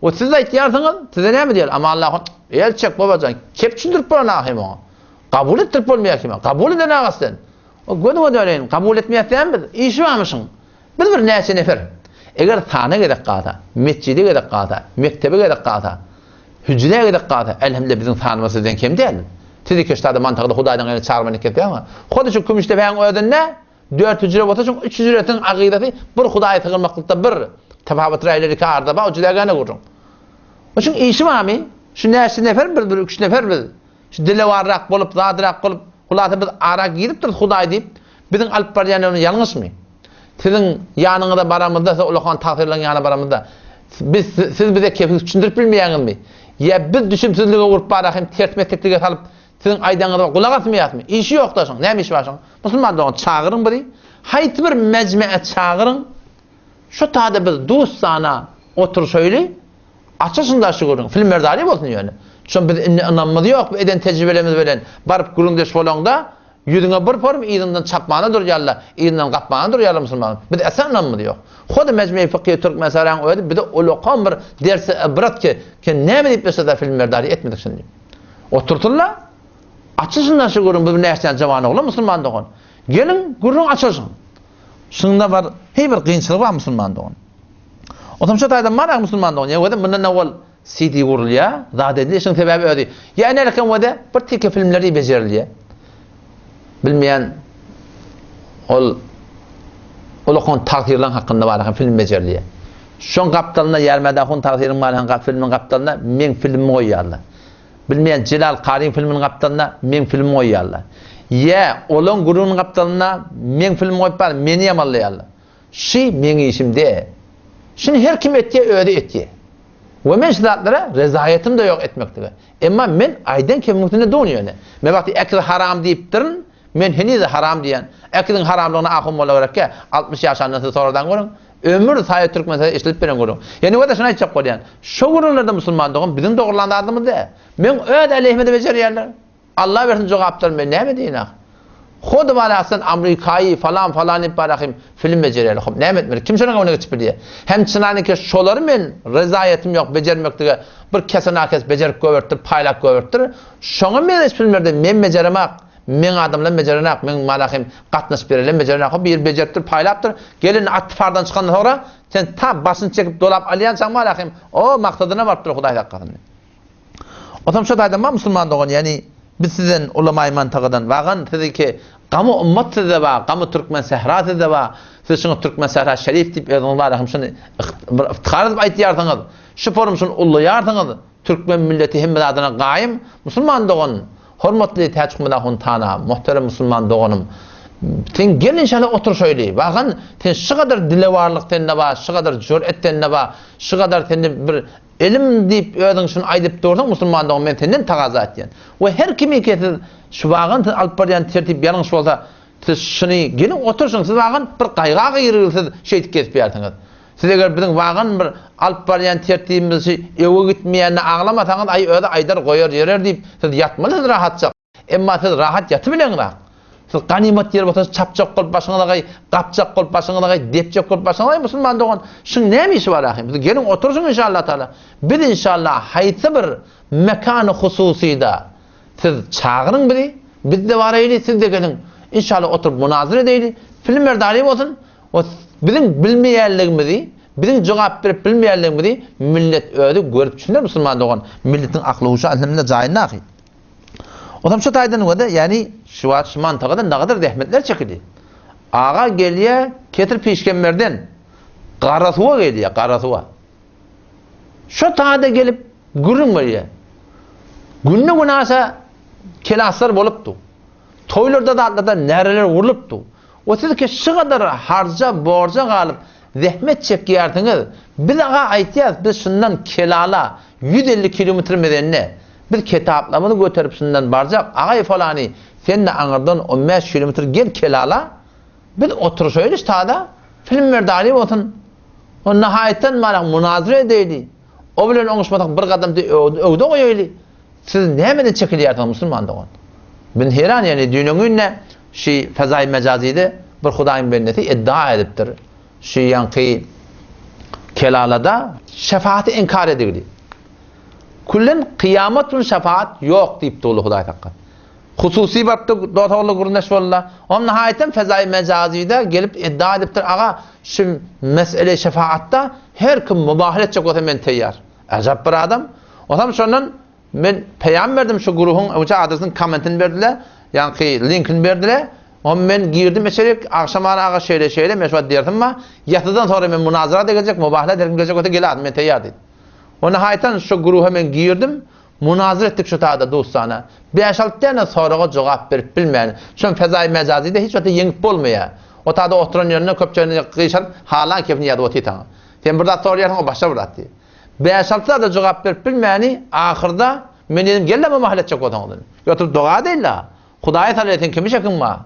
O siz aýtýarsyňyz, size näme diýer? Aman Allah, el çek babajan, kep düşündirip bolan hem oňa. Kabul etdirip bolmaýar kime? Kabul eden agas sen. O gözüňe döneýin, kabul etmeýäs dämi biz? Işi barmyşyň. Biz bir näçe nefer. Eger sana gezek galsa, metjide gezek galsa, mekdebe gezek galsa, hüjrä gezek galsa, elhamdülillah biziň sanymyz sizden kem däl. Siz iki ştada mantykly Hudaýdan gaýry çagyrman kesýäňiz. Hut şu Kümüşdepäň özünde dört hüjre bolsa, şoň üç hüjresiniň agydasy bir Hudaýa sygynmaklykda bir. Tapawut raýlar iki arada bar, o juda gäne gürrüň. Şuň işi barmy? Şu näçe nefer biz, bir üç nefer biz. Şu dilewarrak bolup, zadrak bolup, hulasa biz ara girip durus Hudaý diýip, biziň alyp barýan ýolumyz ýalňyşmy? Siziň ýanyňyza baramyzda, siz ulakan tagsyrylaryň ýanyna baramyzda, biz siz bize kepil düşündirip bilmeýäňizmi? Ýa biz düşümsizlige urup bara hem ters meteklige salyp, siziň aýdanyňyza gulak asmaýasmy? Işi ýok-da şoň, näme işi bar şoň? Musulman dogan, çagyryň bizi, haýsy bir mejmee çagyryň, şu tada biz dustana oturyşaýly, Açylsyn-da şu gürrüň. Film merdari bolsun ýöne. Şon biz indi ynamymyz ýok bu eden tejribelerimiz bilen baryp gürrüňdeş bolaňda ýüzüňe bir porum yzyňdan çapmana durýarlar, yzyndan gapmana durýarlar musulman. Biz asla ynamymyz ýok. Hody Mejmei Fykhy Türkmensähraň özi bize ulakan bir dersi ybrat ki, ki näme diýip ýaşasa film merdari etmedik şuny. Otursynlar. Açylsyn-da şu gürrüň biz näçe jawan oglan musulman dogan. Geliň gürrüň açylsyn. Şunda bar heý bir kynçylyk bar musulman dogan. Onsoň şu taýdan bar musulman dogan. Ýa özem mundan owal CD gurulýar, zat edilýär. Şuň sebäbi özi. Ýa enerken wede bir teke filmleri bejerilýär. Bilmeýän ol ulakan tagsyrylaryň hakynda bar hem film bejerilýär. Şoň gapdalynda Ýarmäde ahun tagsyryň bar hem filmiň gapdalynda meň filmimi goýýarlar. Bilmeýän Jelal Karyň filminiň gapdalynda meň filmimi goýýarlar. Ýa olaň gürrüňiniň gapdalynda meň filmimi goýup bar meni ýamanlaýarlar. Şy meň işim däl. Şuny her kim etýär özi etýär. We men şu zatlara rezaýetym-da ýok etmeklige. Emma men aýdan kemiň üstünde durun ýöne. Men wagty äkiz haram diýipdirin, men heniz-de haram diýýän. Äkiziň haramlygyny ahun molla gerekkä, 60 ýaşandan siz soradan görüň. Ömür saýa türkmen sözi eşidilip beren gürrüň. Ýene we-de şuny aýtjak bolýan. Şo gürrüňlerde musulman dogan biziň dogrulan zadymyz däl. Meň öz äleyhime-de bejerýärler. Allah bersin jogaplar men näme diýin ah. Hody barasyn Amrikaýy falan falan diýip barahym film bejereli hop näme etmeli kim şonuň öňüne geçip bilýär. Hem çynanyki şolary men rezaýetym ýok bejermeklige bir kese nakes bejerip göbertdir paýlap göbertdir. Şoňa meňzeş filmlerde men bejeremak meň adamlarym bejerenak meň barahym gatnaşyp berelem bejerenak hop biri bejeripdir paýlapdyr gelin attyfardan çykandan soňra sen ta başyny çekip dolap alýançaň barahym o maksadyna barypdyr Hudaý saklasyn. Otam şo taýdan bar musulman dogan ýani biz sizden ulamaý mantagadan wagan siziki gamy ummat sizde bar gamy türkmen sähra sizde bar siz şuňa türkmen sähra şerif diýip özüňiz barada hem şuny bir yftihar edip aýtýarsyňyz şu forum şuny ullaýarsyňyz türkmen milleti hemme zadyna gaýym musulman dogan hormatly Täçhumyda huntana muhterem musulman doganym sen gel inşallah otur şöýli wagan sen şu gadar dilewarlyk sende bar şu gadar jüret sende bar şu gadar sende bir Ilim diýip özüň şuny aýdyp dursaň musulman dogan men senden tagaza etýän. We her kimiki siz şu wagan siz alyp barýan tertip ýalňyş bolsa siz şuny geliň oturşyň siz wagan bir gaýga gyryl siz şeýdip gezip ýärsiňiz. Siz eger biziň wagan bir alyp barýan tertibimiz şu öwe gitmeýänini aglamasaňyz aý özi aýdar goýar ýörer diýip siz ýatmaly siz rahatjak. Emma siz rahat ýatybileňzak. Siz ganymat ýer bolsa çapjak bolup başyňyza gaý, gapjak bolup başyňyza gaý, depjek bolup başyňyza gaý musulman dogan. Şuň näme işi bar ahym? Siz geliň oturyşyň inşallah taala. Biz inşallah haýsy bir mekany hususyda siz çagyryň bizi, biz-de baraýly, siz-de geliň. Inşallah oturyp munazara edeýli. Film merdari bolsun. O biziň bilmeýänligimizi, biziň jogap berip bilmeýänligimizi millet özi görüp düşüner musulman dogan. Milletiň akly-huşy alhamdulillah jaýynda ahy. Onam şu taýdan görde, ýagny şu wagt şu mantagada nagadar zähmetler çekildi. Aga gelýär Ketir Pişgemberden Garasuwa gelýär, Garasuwa. Şo taýda gelip gürrüň berýär. Günde-günaşa kelaslar bolupdy. Toýlarda zatlarda näreler gurlupdy. O siz ki şygadar harja, borja galyp zähmet çekýärsiňiz. Biz aga aýtýas, biz şundan Kelala 150 kilometr mezende. Biz ketaplarymyzy göterip şundan barjak. Agaý falany sen-de aňyrdan on bäş kilometr gel Kelala. Biz oturyşaýly ştada, film berdaly bolsun. O nahaýatdan marak munazara edeýli. O bilen oňuşmasak bir gadam öwde goýaýly. Siz nämeden çekilýärsiňiz musulman dogan? Men heran ýani düýnüň günde şi fezaý mejazyda bir Hudaýyň bendesi iddia edipdir. Şi ýaňky Kelalada şefaati inkar edigdi. Küllen kyýamat gün şefaat ýok diýipdi uly Hudaý sakga. Hususy barypdy dos-ogly gürrüňdeş boldular. Onuň nihaýatem fezaý mejazyda gelip iddia edipdir, aga şu mesele şefaatda her kim mubahala etjek bolsa men teýýar. Ajap bir adam. Onsoň şondan men peýam berdim şu guruhyň öňçe adresiniň kommentini berdiler, ýaňky linkini berdiler. Onsoň men girdim içerik, agşamara aga şeýle şeýle men şu wagt dersim bar. Ýasydan sonra men munazara da geljek, mubahala her kim geljek bolsa gel men teýýar diýdi. Ondan haýtan şu guruha men girdim, munazara etdik şu taýda dostana. Bäş-alty däne soraga jogap berip bilmän. Şon fezaý mejazyda hiç wagtda ýeňip bolmaýar. O taýda oturan ýerinde köpçüligine gyşaryp halan kepini ýazyp otyr saňa. Sen bir zat soraýarsyň, o başga bir zat diýýär. Bäş-alty zada jogap berip bilmäni, ahyrda, men diýdim, gel-le mumahala etjek bolsaň diýdim. Ýoturyp doga edeýin-le. Hudaýa sal sen kime şekiň bar?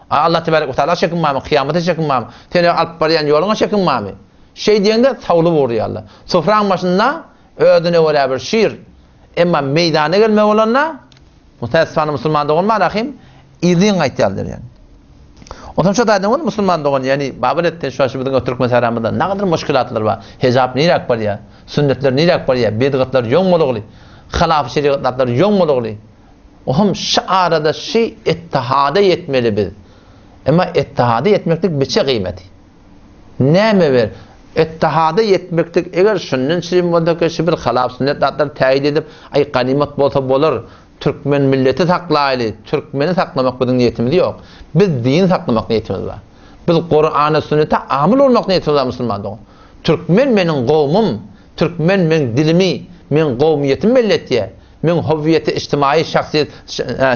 A Allah tebarek we taala şekiň barmy? Kyýamata şekiň barmy? Seni alyp barýan ýoluňa şekiň barmy? Şeý diýeňde sawlyp urýarlar. Sufraň başynda özüne görä bir şir. Emma meýdana gelme bolanda, Mutäessifana musulman dogan bar ahim, yzyň gaýtýarlar ýani. Onsoň şo taýdan boldy musulman dogan, ýani babar etdi şu şu biziň türkmen sähramyzda nagadyr muşkilatlar bar. Hejap niräk barýar? Sünnetler niräk barýar? Bidgatlar ýoň bolugly. Halaf şerigatlar ýoň bolugly. Ohm şu arada şu ittihada ýetmeli biz. Emma ittihada ýetmeklik biçe gyýmeti. Näme ber? Ittihada ýetmeklik eger şundan çirim bolsa ki şu bir halaf sünnet zatlar täýit edip, aý ganymat bolsa bolar. Türkmen milleti saklaýly, türkmeni saklamak biziň niýetimiz ýok. Biz din saklamak niýetimiz bar. Biz Kurana sünnete amyl bolmak niýetimiz bar musulman dogan. Türkmen meniň gowmum, türkmen meň dilimi, meň gowmyýetimi belli etýär. Meň howýeti ijtimaýy şahsyýet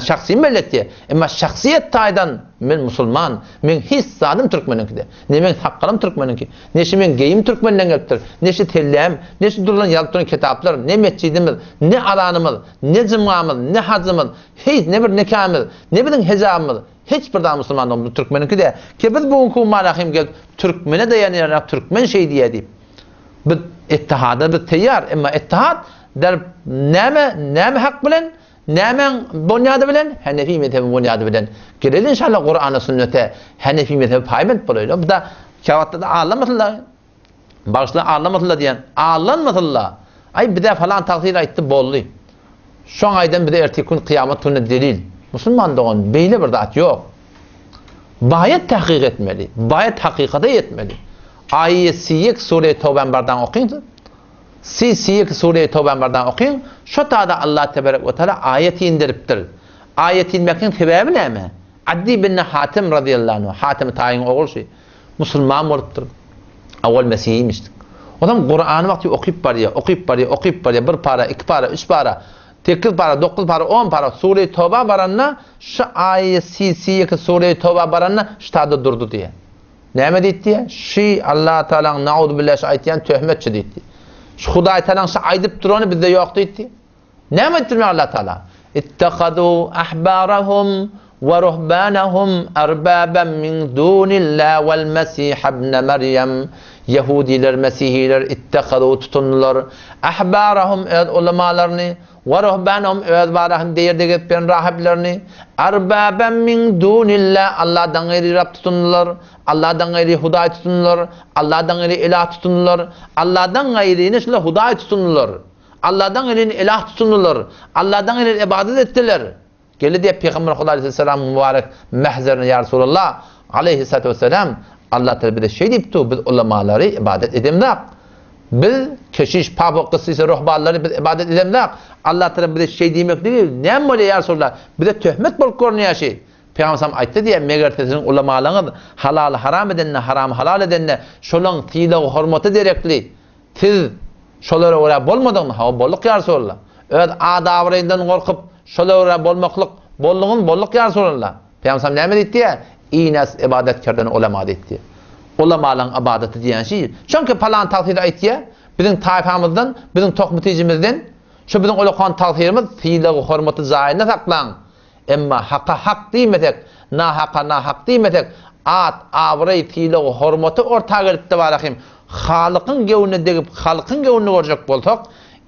şahsym belli etýär. Emma şahsyýet taýdan men musulman. Meň hiç zadym türkmeniňkide. Ne meň sakgalym türkmeniňki, ne şi meň geýim türkmenden gelipdir, ne şi telläm, ne şi durulan ýazyp duran kitaplar, ne metjidimiz, ne azanymyz, ne jymgamyz, ne hajymyz, hiç ne bir nikamyz, ne biziň hijabymyz, hiç bir zat musulmanlygymyz türkmeniňki däl. Ki biz bu günki gün hem gelip türkmene daýanýarys, türkmen şeý diýýär diýip. Biz ittihada biz teýýar, emma ittihad der näme, näme hak bilen, nämäň bonýady bilen, Hanefi mezhebiň bonýady bilen. Geleli inşallah Kur'ana sünnete Hanefi mezhebi paýbent bolaýly. Bu da käwagtda da aldanmasynlar. Bagyşla aldanmasynlar diýen. Aldanmasynlar. Aý bize falan tagsyr aýtdy boldy. Şoň aýdan bize ertir gün kyýamat gününe delil. Musulman dogan beýle bir zat ýok. Baýat tahkyk etmeli. Baýat hakykata ýetmeli. Aýy siýek sure Tawbany bardan okyň siz. Si siýek sure Tawbany bardan okyň. Şo tada Allah tebarek we taala aýat indiripdir. Aýat inmekiň sebäbi näme? Addi ibn Hatim razyýallahu anhu, Hatim Taýyň ogul şi, musulman bolupdyr. Awal mesihimişdik. Onam Kurany wagty okyp barýar, okyp barýar, okyp barýar, bir para, iki para, üç para, sekiz para, dokuz para, on para, sure Toba baranda, şu aýy si siýek sure Toba baranda, şu tada durdy diýýär. Näme diýdi? Şi Allah Taalanyň nauzubbillah şu aýtýan töhmetçi diýdi. Şu Hudaý Taalanyň şu aýdyp durany bizde ýok diýdi. Näme aýtdy Allah Taala? Ittehadu ahbarahum we ruhbanahum arbaban min dunillah wal Mesih ibn Meryem. Ýehudiler, mesihiler ittehadu tutundylar. Ahbarahum öz ulamalaryny we ruhbanahum öz barahyn deýerde gezip ýören rahiplerini arbaban min dunillah Allahdan gaýry Rab tutundylar. Allahdan gaýry Hudaý tutundylar. Allahdan gaýry ilah tutundylar. Allahdan gaýryny şular Hudaý tutundylar. Allahdan gaýryny ilah tutundylar. Allahdan gaýry ibadet etdiler. Geldi diýip Pygamber Huda aleyhisselam mübarek mähzerine ýa Resulallah aleyhissalatu vesselam. Allah Taala bize şeý diýipdi, biz ulamalary ibadet edemzak. Biz keşiş, papa, gyssysy, ruhbanlary biz ibadet edemzak. Allah Taala bize şeý diýmekligi näme bolýar ýa Resulallah? Bize töhmet bolup görünýär şeý. Pygamber sallam aýtdy diýýär, meger siziň ulamalaryňyz halaly haram edende, haramy halal edende, şolaň sylag-hormaty derekli siz şolara görä bolmadyňmy? Hawa, bolduk ýa Resulallah. Öz ad-abraýyňdan gorkup, şolara görä bolmaklyk bolduňyzmy? Bolduk ýa Resulallah. Pygamber sallam näme diýdi diýýär? Ines ibadet kerden ulema diýdi. Ulamalaryň ybadaty diýen şi. Çünki palan tagsyr aýtýar, biziň taýpamyzdan, biziň tohum-tijimizden, şu biziň ulakan tagsyrymyz sylag-hormaty jaýynda saklaň. Emma haka hak diýmesek, nahaka nahak diýmesek, at, abraý, sylag, hormaty orta gelipdi barahym, Halykyň göwnüne degip halkyň göwnüni görjek bolsak,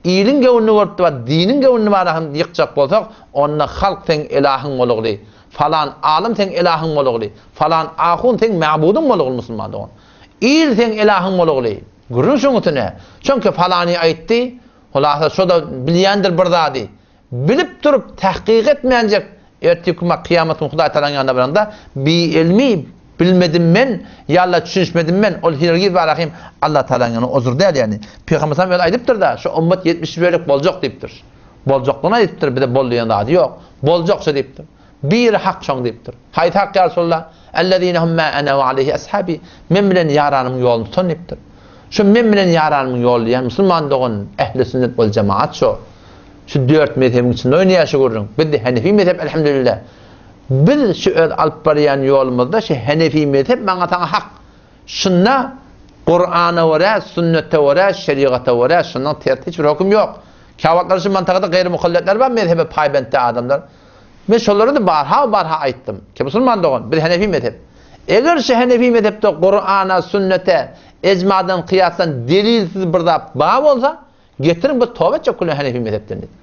iliň göwnüni görüpdi bar diniň göwnüni barahym ýykjak bolsak, onda halk seň elahyň bolugly, falan alym seň elahyň bolugly, falan ahun seň mäbudyň bolugly musulman dogan. Il seň elahyň bolugly. Gürrüň şoň üstüne. Çünki falany aýtdy, hulasa şo-da bilýändir bir zady. Bilip durup tahkyk etmänjek ertirki gün kyýamat güni Hudaý Tagalaň ýanyna baranda biilmi bilmedim men ýa-da düşünişmedim men ol hergiz barahym Allah Tagalaň ýanynda ozur däl ýagny Pygamber sallam özi aýdypdyr-da şu ummat 70 bölek boljak diýipdir. Boljakdygyny aýdypdyr bize bol diýen zady ýok. Boljak şu diýipdir. Biri hak şoň diýipdir. Haýsy hak ýa Resulallah? Ellezine hum ma ana we aleyhi ashabi. Men bilen ýaranymyň ýoluny tutan diýipdir. Şu men bilen ýaranymyň ýoly diýen musulman dogan ehli sünnet wel jemaat şo. Şu dört mezhebiň içinde oýnaýar şu gürrüň. Bizde Henefi mezhep elhamdülillah. Biz şu öz alyp barýan ýolumyzda şu Henefi mezhep maňa saňa hak. Şunda Kur'ana görä, sünnete görä, şerigata görä şundan ters hiç bir höküm ýok. Käwagtlar şu mantagada gaýry mukalletler bar mezhebe paýbentde adamlar. Men şolara-da barha barha aýtdym. Ki musulman dogan, biz Henefi mezhep. Eger şu Henefi mezhepde Kur'ana, sünnete, ecmadan, kyýasdan delilsiz bir zat bar bolsa, Getiriň biz toba etjek güne Henefi mezhepden diýip.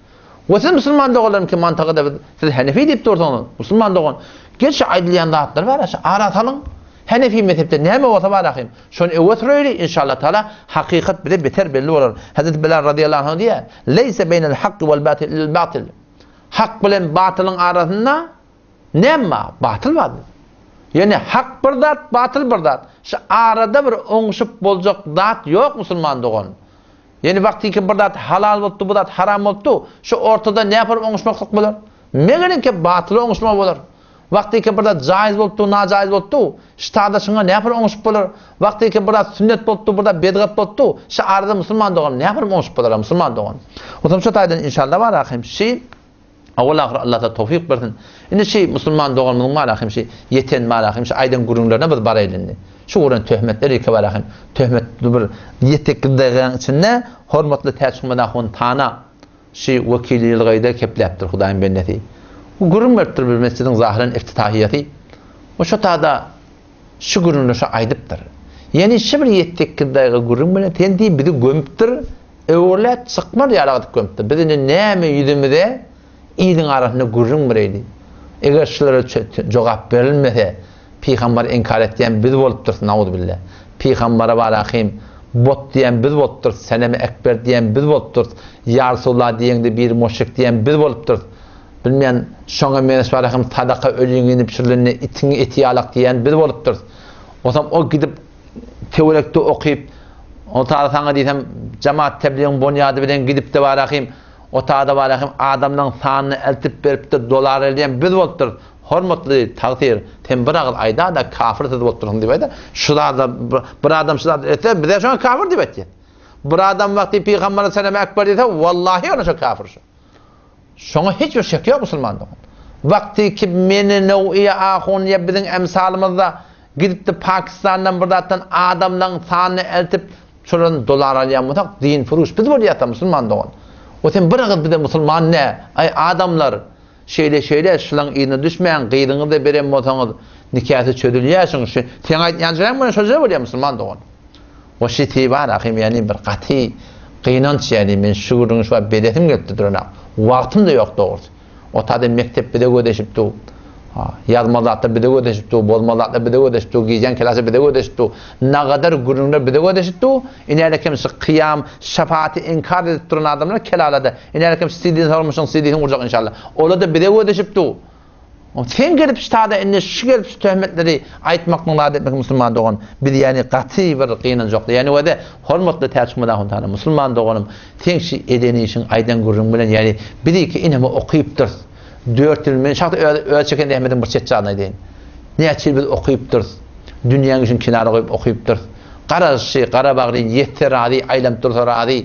We siz musulman doganlarym ki mantagada biz siz Henefi diýip dursaňyz, musulman dogan, gel şu aýdylýan zatlar bar şu ara salyň. Henefi mezhepde näme bolsa bar ahym. Şony öwe süreýli inşallah taala hakykat bize beter belli bolar. Hazreti Bilal radyýallahu anh diýýär, Leýse beýnel hakky wal batyl illel batyl. Hak bilen batylyň arasynda näme bar? Batyl bar. Ýöne hak bir zat, batyl bir zat. Şu arada bir oňşup boljak zat ýok musulman dogan. Ýöne wagtyky bir zat halal bolupdy, bu zat haram bolupdy, şu ortada näpar oňuşmaklyk bolar? Megeriňki batyla oňuşma bolar. Wagtyky bir zat jaýyz bolupdy, najaýyz bolupdy, şu tada şuňa näpar oňuşyp bolar? Wagtyky bir zat sünnet bolupdy, bir zat bedgat bolupdy, şu arada musulman dogan näpar oňuşyp bolar, musulman dogan? Onsoň şu taýdan inşallah bar ahim şi Awal ahyr Allah Taala towfyk bersin. Indi şi musulman doganymyzyň bar ahim şi ýeten bar ahim şi aýdan gürrüňlerine biz baraýly indi. Şu uran töhmetler ýeke bar ahim. Töhmet bir ýetek dagyň içinde hormatly Täçhumad ahun tana şi wekili ýylgaýda kepläpdir Hudaýyň bendesi. Bu gürrüň beripdir bir mesjidiň zahyran iftitahiýasy. O şo tada şu gürrüňleri şo aýdypdyr. Ýani şi bir ýetek daýga gürrüň bilen sen diý bizi gömüpdir. Öwrüläp çykmaz ýaly gyzyp gömüpdir. Biz indi näme ýüzümize iliň arasynda gürrüň bereýli. Eger şulara jogap berilmese, pygambary inkar etýän biz bolupdyrys, nauzubilla. Pygambara barahym bot diýen biz bolupdyrys, senemi ekber diýen biz bolupdyrys, ýa Resulallah diýeňde biri muşrik diýen biz bolupdyrys. Bilmeýän, şoňa meňzeş barahym sadaka ölüňini bişirilende itiň eti ýalak diýen biz bolupdyrys. Onsoň o gidip töwerekde okyp, o tada saňa diýsem, jemaat tebligiň bonýady bilen gidip-de barahym, o tada barahym adamlaryň sanyny eltip beripdir, dolar elýän biz bolupdyrys. Hormatly tagsyr, sen bir agyz aýda-da kafir siz bolupdyrsyň diýip aýda. Şu zada bir adam şu zady etse, bize şoňa kafir diýip aýtýar. Bir adam wagty Pygamber sallallahu ekber diýse, wallahi ona şo kafir şo. Şoňa hiç bir şek ýok musulman dogan. Wagty ki meni now'iýe ahun ýa biziň emsalymyzda gidipdi Pakistandan bir zatdan adamlaň sanyny eltip şolardan dolar alýan bolsak din furuş biz bolýasa musulman dogan. O sen bir agyz bize musulman ne? Aý adamlar şeýle şeýle şulaň yzyna düşmäň gyzyňyzy beren bolsaňyz nikasy çözülýär şuň şu seň aýtýan jaýyň bilen şo jaý bolýar musulman dogan. O şiti bar ahym ýani bir gaty gynanç ýani men şu gürrüňi şu wagt beresim gelipdi duranok. Wagtym da ýok dogrusy. O tada mekdep bize gözeşip dur. Ha, ýazma zatlar bize gözeşip dur, bozma zatlar bize gözeşip dur, gijäň kelasy bize gözeşip dur. Nagadar gürrüňler bize gözeşip dur. Inäle kim şu kyýam, şefaati inkar edip duran adamlar kelalada. Inäle kim şu CD-ni sormuşyň, CD-sini gurjak inşallah. Olar da bize gözeşip dur. Sen gelip ştada indi şu gelip şu töhmetleri aýtmaklyň zat etmek musulman dogan biz ýani gaty bir gynanjakly ýani wede hormatly Täçmyrat ahun tana musulman doganym seň şu eden işiň aýdan gürrüň bilen ýani biziki ineme okypdyrys dört ýyl men şahsy öz öz çeken zähmetiň bir çet jaryny aýdaýyn näçe ýyl biz okypdyrys dünýäň işini kenara goýup okypdyrys garaşy gara bagryň ýetse razy aýlanyp dursa razy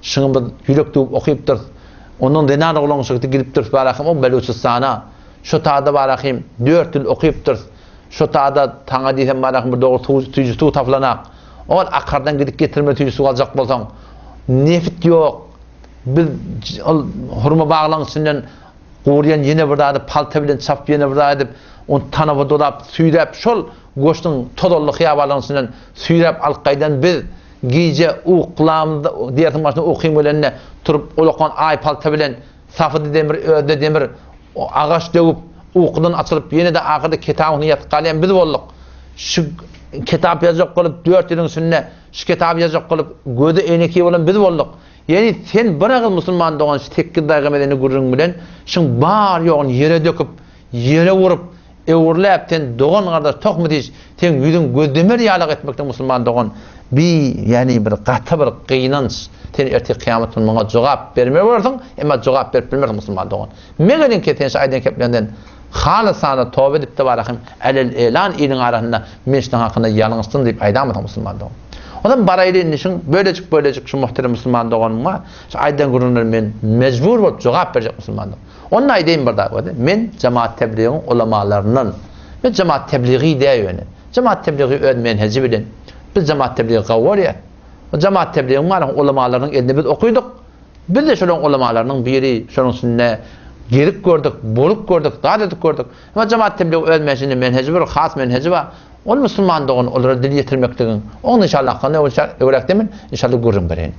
şuňa biz ýürek düwüp okypdyrys ondan zenan oglan şygty gidipdiris barahym o Beluçystana Şo tada barahym dört ýyl okypdyrys. Şo tada taňa diýsem barahym bir dogry suw süýji suw tapylanak. Ol akardan gidip getirmeli süýji suw aljak bolsaň. Nefit ýok. Biz ol hurma baglaryň içinden gurýan ýene bir zady palta bilen çapyp ýene bir zat edip, ony tanaba dolap süýräp şol goşuň tozanly hyýabanlaryň içinden süýräp alyp gaýdan biz gije uklamda diýersiň başyna ukyň gelende turup ulakan aý palta bilen Safydy demir özde demir agaç döwüp, ukudan açylyp, ýene-de ahyrda kitabyň üstünde ýatyp galýan biz bolduk. Şu kitap ýazjak bolup, dört ýylyň içinde şu kitaby ýazjak bolup, gözi eýneki bolan biz bolduk. Ýagny sen bir agyz musulman dogan şu sekiz daýga medeni gürrüň bilen şuň bar-ýoguny ýere döküp, ýere urup, öwürläp sen dogan gardaş tohmy diş seň ýüzüň gözlemer ýalak etmekde musulman dogan bi ýagny bir gaty bir gynanç sen ertir kyýamat güni muňa jogap bermeli bolarsyň emma jogap berip bilmersiň musulman dogan megeliňki sen şu aýdan kepleriňden halysana toba edipde barahym älel elan iliň arasynda men şunuň hakynda ýalňyşdym diýip aýdamasyň musulman dogan ondan baraýly indi şuň bölejik bölejik şu muhterem musulman doganyma şu aýdan gürrüňlerime men mejbur bolup jogap berjek musulman dogan Onda aýdaýyn bir zat wada, men Jemaat Tebligiň ulamalaryndan. Men Jemaat Tebligi däl ýöne. Jemaat Tebligi öz menheji bilen. Biz Jemaat Tebligi gowy görýäs. O Jemaat Tebligiň bar ulamalarynyň elinde biz okydyk. Biz-de şolaryň ulamalarynyň biri, şonuň içinde gezip gördük, bolup gördük, zat edip gördük. Emma Jemaat Tebligi öz menhejinde menheji bir, has menheji bar. Ol musulman dogan olara dil ýetirmekligiň, oňa inşallah öwräkde men inşallah gürrüň bereýin.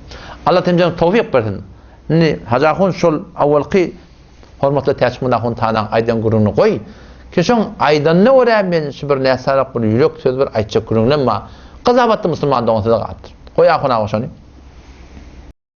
Allah temjen towfyk bersin. Indi Hajy ahun şol awalky hormatly Täçmyrat ahun tanaň aýdan gürrüňini goý. Ki şoň aýdanyna görä men şu bir näsarak bir ýürek söz bir aýtjak gürrüňlem bar. Gyzabatly musulman dogan size galypdyr. Goý ahun aga şony.